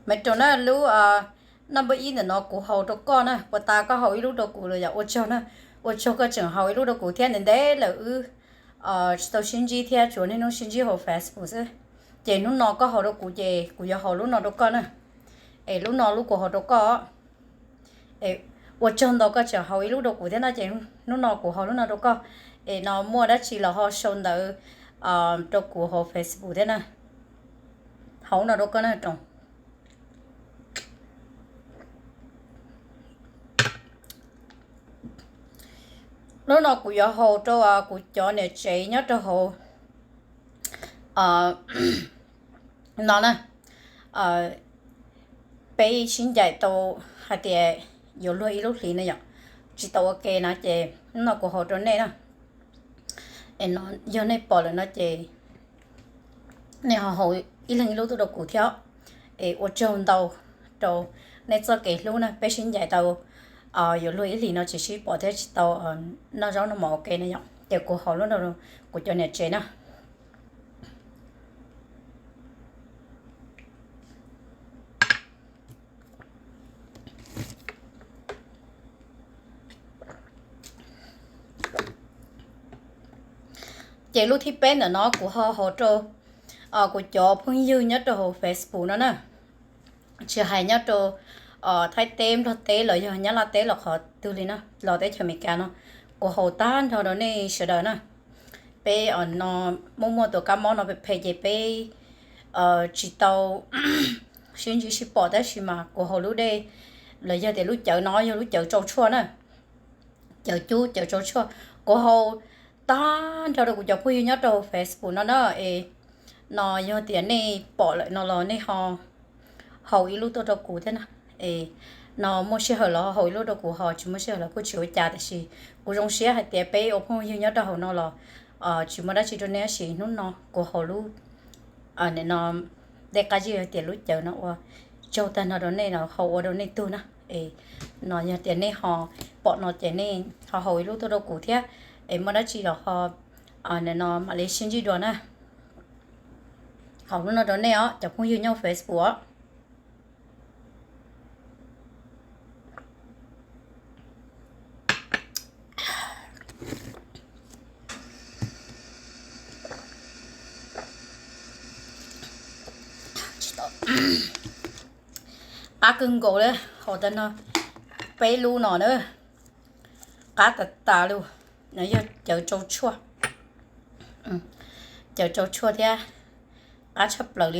Me rau na, lub naj npawb ib ntawm no kuv haus rau koj na, puas tas koj haus ib lub rau kuv los yog? Ua tsaug na, ua tsaug koj tseem haus ib lub rau kuv thiab, ntev ntev lawm wb tsis tau sib ntsib thiab, tsuas niaj hnub sib ntsib hauv Facebook xwb. Ces hnub no koj haus rau kuv ces kuv yuav haus lub no rau koj na. Es lub no lub kuv haus rau koj. Ua tsaug ntau koj tseem haus ib lub rau kuv thiab no ces hnub no kuv haus lub no rau koj. Es no muaj dab tsi los ho sau ntawv rau kuv hauv Facebook thiab na. Haus lub no rau koj na Roos. Lub no kuv yuav haus rau kuv cov niam tsev nyob rau hauv no na. Peb sib ncaim tau hais tias yuav luag ib lub hlis na yom, tsis tau ua ke na ces lub no kuv haus rau nej na. Es no yog nej pom lawm no ces nej ho haus ib leeg ib lub tuaj rau kuv thiab. Es ua tsaug ntau rau nej txoj kev hlub na, peb sib ncaim tau yuav luag ib hlis no tsis sib pom thiab tsis tau noj zaub noj mov ua ke na yom, ces kuv haus lub no rau kuv cov niam tsev na. Ces lub thib peb ntawm no kuv ho haus rau kuv cov phooj ywg nyob rau hauv Facebook no na. Tsis hais nyob rau Thaib teb, Nplog teb los yog Nyab Laj teb los qhov twg li na, los teb chaws Amelikas no, kuv haus tag nrho rau nej sawv daws na. Peb no muaj muaj tus kab mob no phem phem ces peb tsis tau sib ntsib sib pom, tab sis mas kuv haus lub dej los yog tias lub cawv no yog lub cawv tsau tshuaj na, cawv cub cawv tsau tshuaj. Kuv haus tag nrho rau kuv cov phooj ywg nyob rau Facebook no na. Es no yog tias nej pom lawm no los nej ho haus ib lub tuaj rau kuv thiab na. Es no muaj sij hawm los haus ib lub rau kuv, ho tsis muaj sij hawm los kuj tsis ua cas, tiam sis kuv zoo siab hais tias peb ua phooj ywg nyob rau hauv no los tsis muaj dab tsi rau nej, tab sis hnub no kuv haus lub no dej qab zib hais tias lub cawv no ua tsaug tag no rau nej los ho ua rau nej tug na. Es no yog tias nej ho pom no ces nej ho haus ib lub tuaj rau kuv thiab, es muaj dab tsi los ho no mam li sib ntsib dua na. Haus lub no rau nej os cov phooj ywg nyob Facebook os. Qab kawg nkaus li, haus tag no peb lub no na, qab tas tas li. No yog cawv tsau tshuaj, cawv tsau tshuaj thiab qab tshaj plaws.